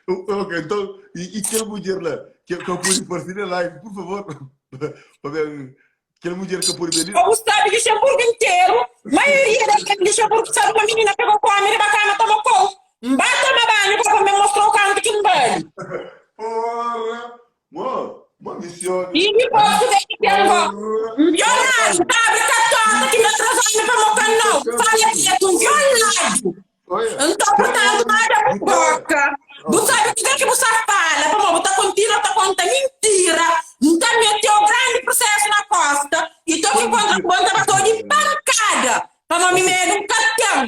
Ok, então, e, e kel mulher lá, que, que eu pude partir na live, por favor, para ver, kel mulher que eu pude ver ali. Bu sabe Luxemburgo interu, maioria da gente Luxemburgo sabe ma minina pega ku omi riba kama toma kou. N ba toma banhu pa pa me mostrou kantu ki N bali. Porra! Mo, mo misioni. I dipôs kuzê ki ten go? N violadu, N ta abri katota ki N ta traza-nu pa moka-m nau. N fala pretu, N violadu. Nton, purtantu, nada bu boka. Bu sabe kuzê ki bu sta fala, pamodi bu ta kontinua ta konta mintira. N ta mete-u grandi prusésu na kósta i to ki kontra ku bo N ta bata-u di pankada, pamodi medu N ka ten.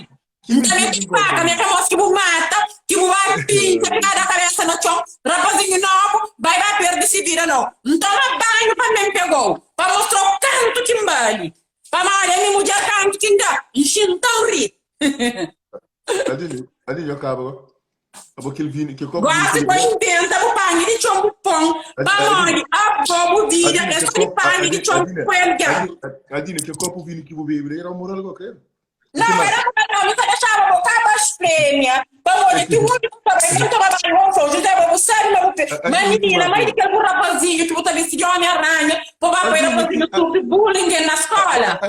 N ta mete faka mi é ka mos ki bu mata, ki bu ba pinta, ki ba da kabesa na txon. Rapazinhu nobu bai ba perde si vida no. N toma banhu pa mi N pegou, pa mostrou kantu ki N bali. Pamodi ami mudjer kantu ki N da, N xinta N ri. Adinho, Adinho kaba go. Abo kel vini, kel kopu Gosi vini bo inventa bu pangi di txon bu pon, pamodi abo bu vida é so di pangi di txon ku poi algen. Adinho, kel kopu vini ki bu bebe la era moral go, ka era? Não, era moral não, mi ta dexaba bo ka blasfemia, pamodi ti undi bu ta bai, ken ta ba bai bo fla, José, bo bu sabi ma bu pe, ma minina, mai di kel bu rapazinho ki bu ta bisti di omi aranha, pa ba poi rapazinho sufri bullying na skola,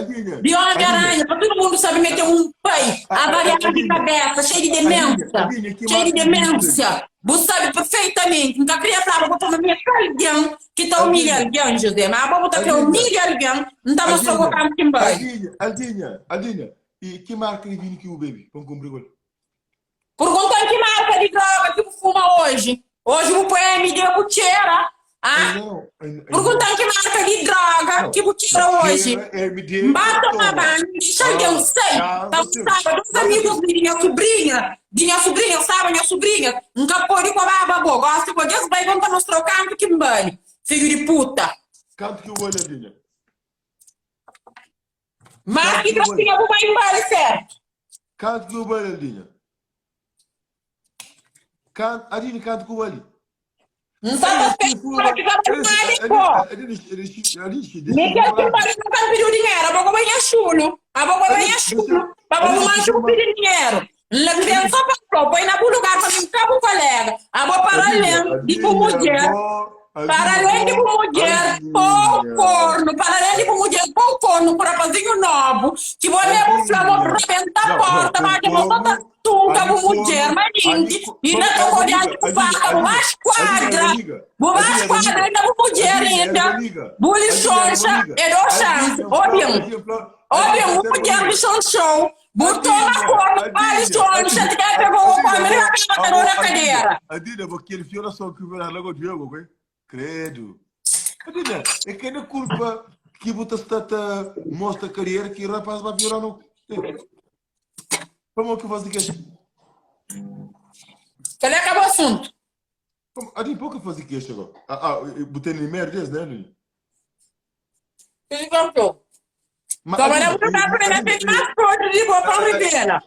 di omi aranha, pa tudu mundu sabi ma el ten un pai avariadu di kabesa, xeiu di demensia, xeiu di demensia, bu sabi perfeitamenti, N ka kria flaba bo pamodi mi é ka algen ki ta umilha algen, José, ma abo bu ta kre umilha algen, N ta mostra bo kantu ki N bai. Aldinha, Aldinha, Aldinha, i ki marka di vinhu ki bu bebe pa N kunpri ku el? Pergunta-m ki marka di droga ki bu fuma oji. Oji bu poi MD bu txera, ah? Pergunta-m ki marka di droga ki bu txera oji. N ba toma banhu, N dixa algen sai pa N staba dos amigus mi di nha subrinha, di nha subrinha, N staba nha subrinha, N ka pode kobaba bo. Gosi bo dja-s bai pa N ta mostra-u kantu ki N bali, fidju di puta. Kantu ki bu bali, Aldinha? Mas ki grasinha bu bai bali sertu. Kantu ki bu bali, Aldinha? Kantu, Aldinha, kantu ku bali? N sa ta spera ki ka bai nada e bo. Mi kel ki bali ka ta pidiu dinheru, abo ka bai nha xulu. Abo ka bai nha xulu. Pa bo bu manxa bu pidi dinheru. N la ben so pa flau, poi na bu lugar pa mi N ka bu kolega. Abo para alen di bu mudjer. Para alén di bu mudjer pô kornu, para alén di bu mudjer pô kornu ku rapazinhu nobu, ki bo leba bu fla mo rabenta porta, ma ke bo sa ta tunka bu mudjer manenti i na toko dianti ku faka, bu ba skuadra, bu ba skuadra inda bu mudjer inda, bu lixonxa e do xansi. Obin, obin, bu mudjer lixonxou, bu toma kornu pa lixonxa, ti ka pegou o kome, riba kama ta dou na kadera. Adina, bo kel violason ki bu da lago Diogo, ok? Credo. Adina, é que na culpa que bu ta sta ta mostra carreira que rapaz vai violar no. Como que fazer queixa? Kel acabou assunto. Adina, por que fazer queixa agora? Ah, ah, bu tem merda, né, Adina? Sim, pastor. Ma, Toma na Adina, bu ta aprende a ter mais podre di bo pa revela.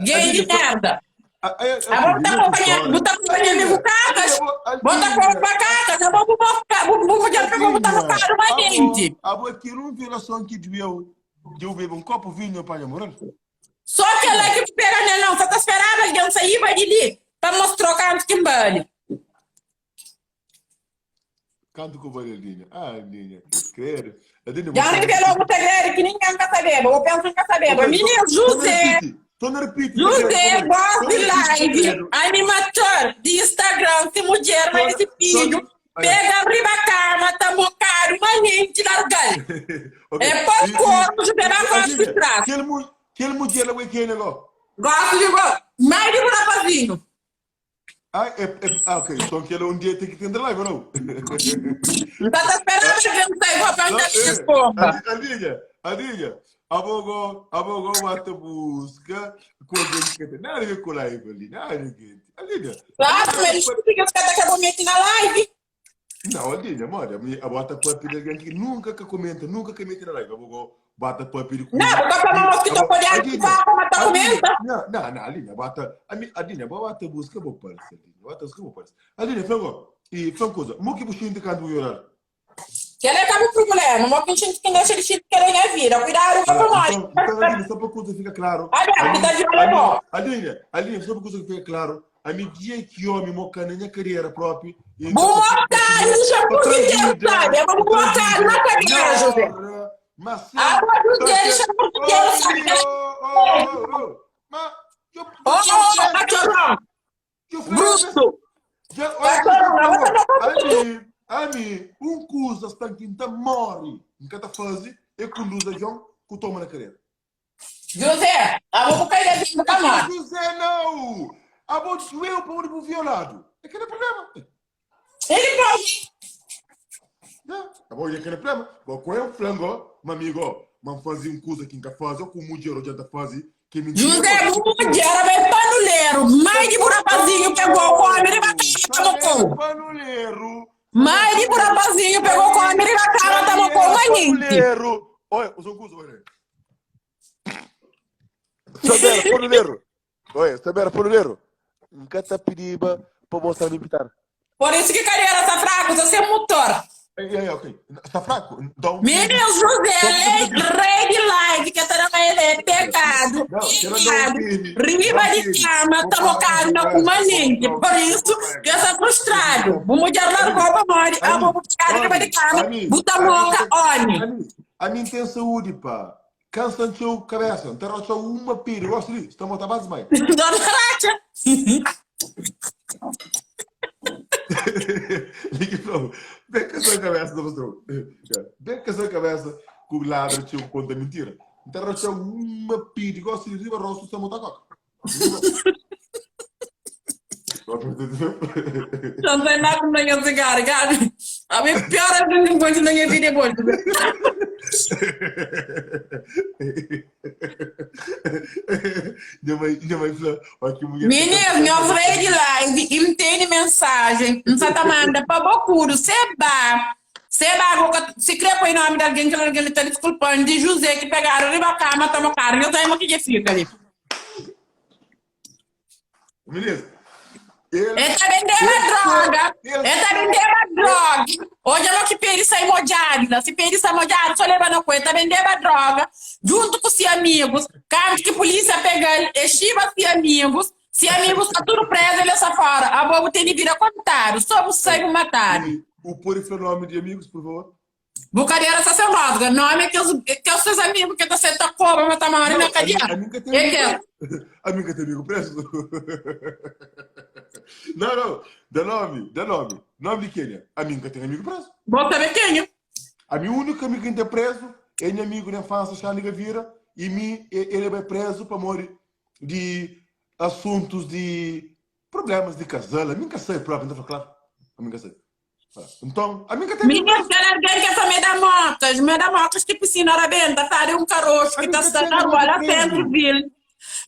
Gay di merda. Abo bu ta acompanha, bu ta acompanha amigo cacas. Bo ta compra cacas, abo bu bu bu bu já pegou bu ta mocado manente. Abo aquilo um violação que doeu, de eu beber um copo vinho para moral. Só aquela que pega nele não, só ta esperava alguém sair ba di li pa mostrou canto que mbali. Kantu ku bali Aldinha? Ah, Aldinha, credo. Aldinha, Já revelou um segredo que ninguém quer saber. Eu penso que quer saber. Ok, Menino José, Tô na repeat. José gosta de live, animator de Instagram, se mulher, mas esse filho, pega riba cama, tá mocado, mas nem te largal. É pôr corpo, José vai gosta de trás. Kel, mu, kel mulher lá, quem é agora? Gosto de mais de um rapazinho. Ah, é, é, ah, ok. Então que um dia tem que ter live, ou não? Não tá esperando que não tá igual para não desculpa. Adinha, Adinha, abogo, abogo bate busca com alguém que tem nada a ver com live ali, nada a ver. Adinha. Claro, mas eles ficam que acabou mete na live. Não, Adinha, mano, a bota papi de alguém que nunca que comenta, nunca que mete na live. Abogo bota papi de Não, bota pra mostra que tô olhando, mas tá comenta. Não, não, não, Adinha, bota, Adinha, bota busca bo parece, Adinha, bota busca bo parece. Adinha, fala, e fala coisa, mo que você inte canto violar? Que ela acaba o problema, mo que gente que deixa de que querer minha vida. Cuidado com a Então, então, Adinha, só para coisa fica claro. Olha, que tá violando. Adinha, Adinha, só para coisa fica claro. Ami dia ki omi moka na nha kadera propi e Bu mokadu dexa mundu interu sabe. Abo bu mokadu na kadera, José. Abo José dexa mundu interu sabe. Oh, cachorrão. Bruto. Cachorrão, abo ta moka tudo. Ami, un kuza sta ki N ta mori, N ka ta faze é konduz avion ku toma na kadera. José, abo bu kai da bu ka mori. José, não! Abo doeu pa onde bu violado. É que não é problema. Ele pode. Abo é que não é problema. Bo com o flango, meu amigo, man fazer um coisa que nunca faz, ou com mulher ou janta fazer, que mentira. José, bu mulher era bem panuleiro. Mãe de bu rapazinho pegou o homem, ele vai cair com. Panuleiro. Mãe de bu rapazinho pegou o homem, ele vai cair com Panuleiro. Olha, usa um coisa, olha. Sabera, panuleiro. Olha, Sabera, panuleiro. Nunca ta pediba para mostrar mi pitar. Por isso que cadeira está fraco, está sem motor. Ei, ei, ok. Está fraco. Então, Menino José, rei de live, que tá na ele é pecado. Não, quero dar um Pecado. firme. Riba Dá um de firme. cama, Vou tá falar bocado na com cumaninha. você. Por isso, que está frustrado. Vou mulher largou pra morrer. Ah, vou buscar riba de cama, buta moca, olha. A mim tem saúde, pá. Cansa o cabeça, não tem rocha uma pira. Eu gosto disso. Estamos a base mais. Dona Racha. Ligue para Bem que a sua cabeça, não mostrou. Bem que a sua cabeça, com o ladro, tinha conta mentira. Não tem rocha uma pira. Eu gosto de riba rosto, estamos a coca. Não tem nada com minha cigarro, cara. A minha pior é que enquanto na minha vida é boa. Minha mãe, minha mãe falou, olha que mulher. Meninas, meu freio de live, e tem mensagem, não está manda para bocuro, seba. Seba, se crê põe nome de alguém que alguém está desculpando, de José que pegaram riba cama, toma carne, eu tenho que fica ali. Beleza. Ele, Ele tá vendendo droga. Ele tá vendendo droga. Hoje eu não que pedi sair mojado. Se pedi sair mojado, só leva na conta. Vendendo droga. Junto com seus amigos. Caso que polícia pega ele, estiva seus amigos. Se amigos tá tudo preso, ele está fora. A bobo tem de vir a contar. Só você me matar. O pôr o nome de amigos, por favor. Bucadeira está sem rosga. Nome é que os, que os seus amigos que tá sendo a cobra, mas tá morando na cadeia. A mim que tem É que amigo. A mim que tem amigo preso. Não, não. Dá nome, dá nome. Nome de quem? A mim que tem amigo preso. Bota bem quem? A minha única amigo que tem preso é meu amigo na infância, Charlie Gavira, e mim, ele é preso para morrer de assuntos de problemas de casal. A mim que sei próprio, não claro. A mim que sei. Então, a mim que tem Minha cara, alguém quer saber da mocas. Me da mocas que piscina arrebenta. Flávio é um caroço que está na rua lá Centro-Ville.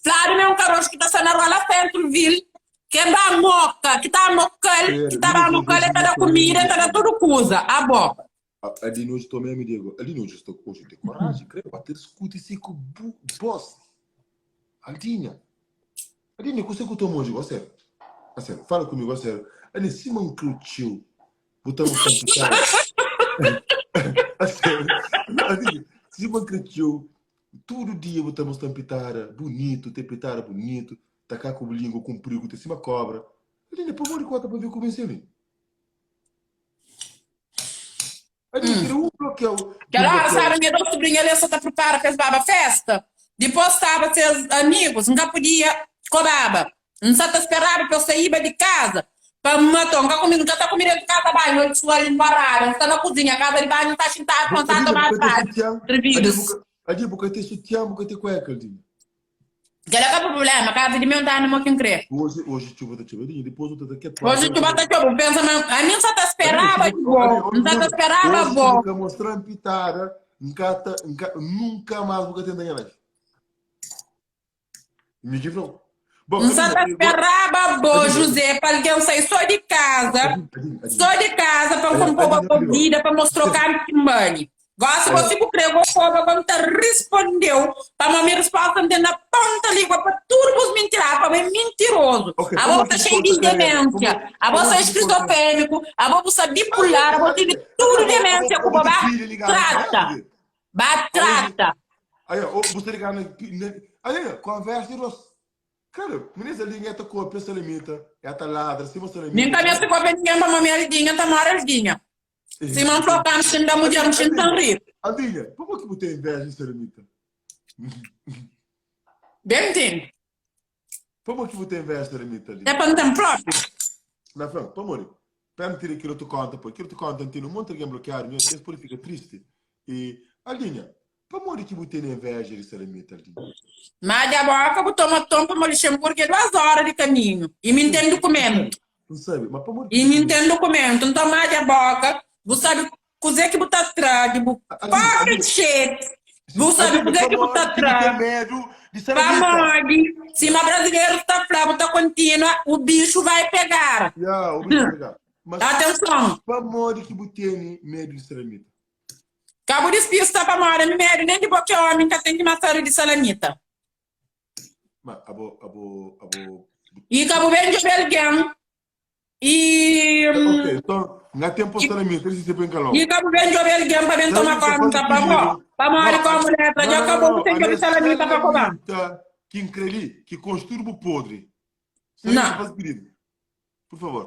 Flávio é um caroço que está na rua lá Centro-Ville. Que é da moca, que está a mocal, que está a mocal, está da comida, está da tudo coisa. A boca. Ali hoje também me digo, ali hoje estou hoje tem coragem, creio, bater escute se com boss. Aldinha. Aldinha, você que eu tomo hoje, você. Você, fala comigo, você. Ali se man crutiu. Botamos complicado. Aldinha, se man crutiu, todo dia botamos tampitara bonito, tempitara bonito, tacar com o língua comprido, tem cima cobra. Aldinha, por favor, conta para ver como é ali. Ali, um bloqueio. Aquela hora, sabe, minha doce sobrinha ali só tá prepara, fez baba festa. Depois estava seus amigos, nunca podia cobaba. Não só tá esperava para eu sair de casa. Para me matar, nunca comi, nunca tá comida de casa banho, eu estou ali embaralhado, está na cozinha, casa de banho, está sentado, não está tomando banho. Servidos. Ali, porque tem sutiã, porque tem cueca, ali. Aquele é o problema, casa de meu tá no que crer. Hoje, hoje chuva tá chovendo, depois eu tô daqui a Hoje chuva tá chovendo, pensa, mas a mim só tá esperava, bom. Não tá esperava, bom. Nunca mostrando pitada, nunca, nunca, nunca mais vou ter na live. Me diz, Bom, não só tá esperava, bom, José, para alguém sair só de casa, só de casa, para comprar uma comida, para mostrar o carro que money. Gosto você que pregou fogo, quando te respondeu, para uma resposta não na ponta língua, para tudo vos mentirar, para é mentiroso. Ok, A como você que cheio de conta carreira? demência, Como- a como você é que conta- esquizofrênico, a você bipolar, a você tem tudo demência com babá. Trata, batrata. Aí, ó, você ligar na. na- Aí, ó, conversa e rosto. Claro, minês ali nha ta copia salamita, ela ta ladra sima Mi salamita. nka meste kopia ningen pamodi mi aldinha ta mora aldinha. Sima N fla kantu ki N da mudjer N xinti N ri. Aldinha, pamodi ki bu ten inveja di salamita? Ben ntende. Pamodi ki bu ten inveja di salamita, Aldinha? É pa N ten propi. Na fla, pamodi? Pa N tira kel otu konta, poi kel otu konta N tene un monti algen blokiadu, nhos es pode fika tristi. I, Aldinha, Pamodi ki bu tene inveja di Salamita, Aldinha? Má dja boka bu toma ton pamo Luxemburgo é duas ora di kaminhu i mi N ten dukumentu. N sabe, ma pamodi ki I bu mi N tene. ten dukumentu. Nton má dja boka bu sabe kuzê ki bu ta tra di bu Aldinha, pocket Aldinha, shit. Bu sabe Aldinha, kuzê ki bu ta pamodi ki bu ten tra. medu di Salamita? Pamodi sima brazilerus ta fla bu ta kontinua o bixu vai pegar. Ya, o bixu vai pegar. Mas Atenson! pamodi ki bu tene medu di Salamita? Ka bu dispista pamodi ami medu nen di bo ki omi N ka ten ki masari di salamita. Ma abo, abo, abo. I ka bu ben djobe algen i. Ok, nton, N ka ten po salamita, li si se ben kalon. I ka bu ben djobe algen pa ben toma konta pa bo, pamodi komu letra dja ka bo bu ten djobe salamita pa koba. Salamita ki N kre li, ki konxe tudu bu podri. Salamita faz pididu. Por favor.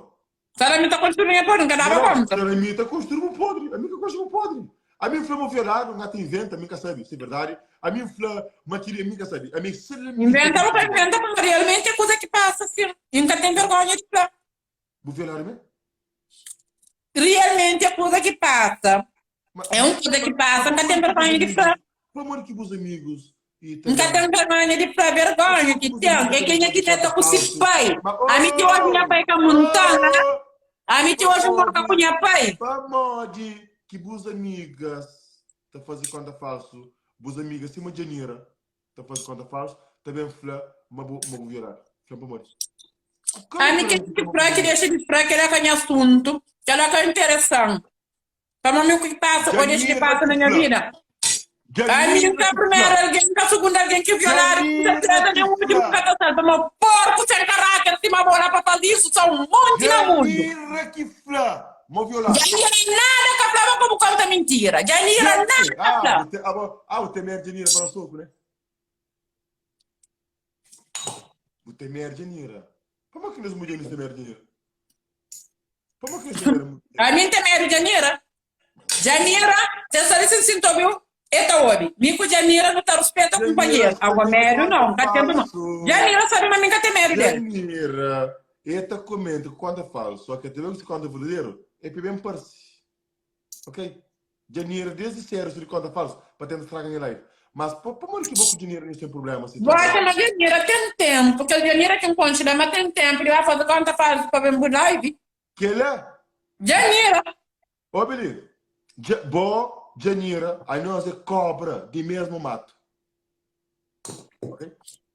Salamita konxe tudu nha podri, N ka daba konta. Salamita konxe tudu bu podri, ami ka konxe bu podri. Ami N fla ma violadu, N ka ta inventa, ami N ka sabe si é verdadi. Ami N fla ma kili, ami N ka sabe. Ami salamita. Inventa bu ka inventa, pamodi realmenti é kuza ki pasa sin. I N ka ten vergonha di fla. Bu violadu mé? Realmenti é kuza ki pasa. É un kuza ki pasa, N ka ten vergonha di fla. Pamodi ki bus amigus N ka ten vergonha di fla vergonha ki ten é kenha ki deta ku si pai. Ami ti oji nha pai ka montan, ami ti oji N moka ku nha pai. Pamodi ki bus amigas ta faze konta falsu, bus amigas sima Janira ta faze konta falsu, ta ben fla ma bu ma bu violadu? Fla-m pamodi. Ami kel ki fla ki dexa di fla kel-la ka nha asuntu, kel-la ka interesan. Pamodi mi ku ki pasa ô dexa ki pasa na nha vida. Ami N ka primeru algen, N ka sugundu algen ki violadu, N ka treta nen últimu ki ka ta salva. Ma porku sen karáter sima bo la pa faze isu sa un monti na mundu. Janira ki fla ma violadu. Janira nada ka fla ma ka bu konta mintira. Janira nada ka fla. Ah, bu ten medu Janira pa da soku, ne? Bu ten medu Janira. Pamodi ki nos mudjer nu ten medu Janira? Ami N ten medu Janira. Janira, se N sta li sin sinta obiu, e ta obi. Mi ku Janira nu ta ruspeta kunpanheru. Agua medu nau, N ka ten pamodi. Janira sabi ma mi N ka ten medu del. Janira, e ta komenta ku konta falsu, só ke ta ben ku si konta verdaderu, e pa ben parsi. Ok? Janira desdi sedu sta di konta falsu pa tenta straga nha life. Mas pa pamodi ki bo ku Janira nhos ten prublema si? Gosi ma Janira ten tempu, kel Janira ki N konxe la ma ten tempu di ba faze konta falsu pa ben bu live. Kela? Janira! Obi li, dja, bo, Janira, anhos é kobra di mesmu matu. Ok?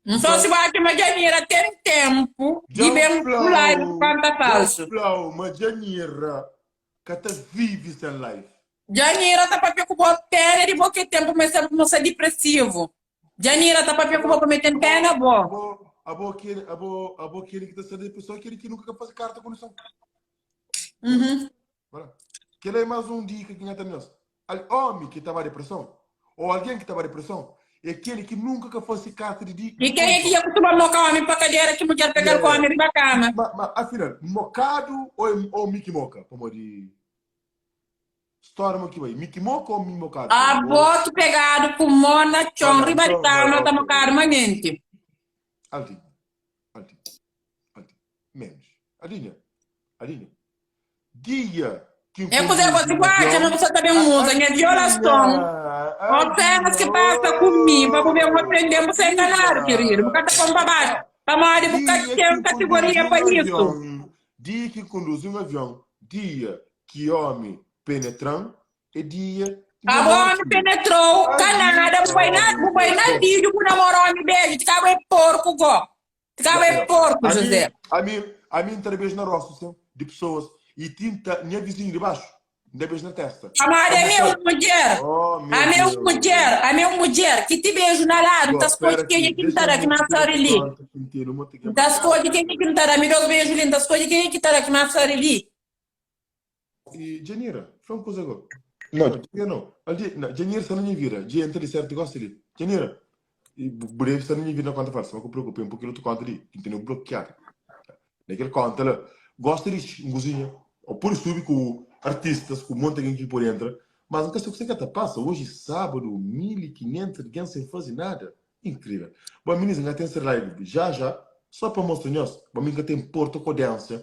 N fla si bo atxa ma Janira ten tempu di ben bu live ku konta falsu. Dja N fla-u ma Janira ka ta vive sen live. Janira ta papia ku bo pena di bo ke tempu ma e mo sta dipresivu. Janira ta papia ku bo pa me ten pena bo. Abo, abo keli, abo, abo keli ki ta sta depressão, keli ki nunka ka faze karta condução. Uhum. Voilà. Kela é mais um dica ki nha ta nhos. Al homi ki ta ba depressão, ou alguém ki ta ba depressão, é keli ki nunka ka faze karta di di E quem é que ia costuma mocar homem pa cadeira que mulher pegar com homem riba cama? Ma, ma afinal, mocado ou, é, ou mi ki moca? Pamodi história mo ki bai. Mi ki moca ou mi mocado? A boto pegado com mó na txon, riba di cama, ta mocado manente. Aldinha, Aldinha, Aldinha, menos. Aldinha, Aldinha. Dia ki N É kuzê konduzi gosi un bu atxa ma avion. bu sa ta ben uza nha violason ô senas ki pasa ku mi pa bu ben ofende-m bu sta enganadu kiridu bu ka ta pô-m pa baxu pamodi bu ka Dia ki ten N konduzi kategoria un pa isu. avion, dia ki N konduzi un avion, dia ki omi penetra-m, é dia di nha Abo omi morti. penetrou ka nada bu bai na bu bai na vídiu bu namora omi beju ti kaba é porku go ti kaba é porku Ami, José. ami, ami N ta da beju na rostu sin, di pesoas i ti N ta nha vizinhu di baxu N da beju na testa. Pamodi Ami ami é fla, un mudjer, Oh, meu ami é un Deus. mudjer, ami é un mudjer ki ti beju na ladu, N Go, ta skodje pera kenha ki, ki N ta dexa da ki mi más tira sari ki li. konta ki N tene un monti N ta skodje kenha ki N ta da mi dos beju li, N ta skodje kenha ki ta da ki más sari li. E Janira, fla un kuza go. Não, Janira não. Aldi, não, Janira sta na nha vida. Dja entra di sertu gosi li. Janira. I bu debe sta na nha vida na konta falsa, ma ka preokupa, N poi kel otu konta li ki N tene blokiadu. Na kel konta la, gosta di un kuzinha, o pode subi ku artistas, ku monti algen ki pode entra, mas N ka sta ku se ka ta pasa. Oji sábadu, 1500 algen sen faze nada. Inkrivel. Bon, minis, N ka ten ser live já já, só pa mostra nhos ma mi N ka ta inporta ku audiensia.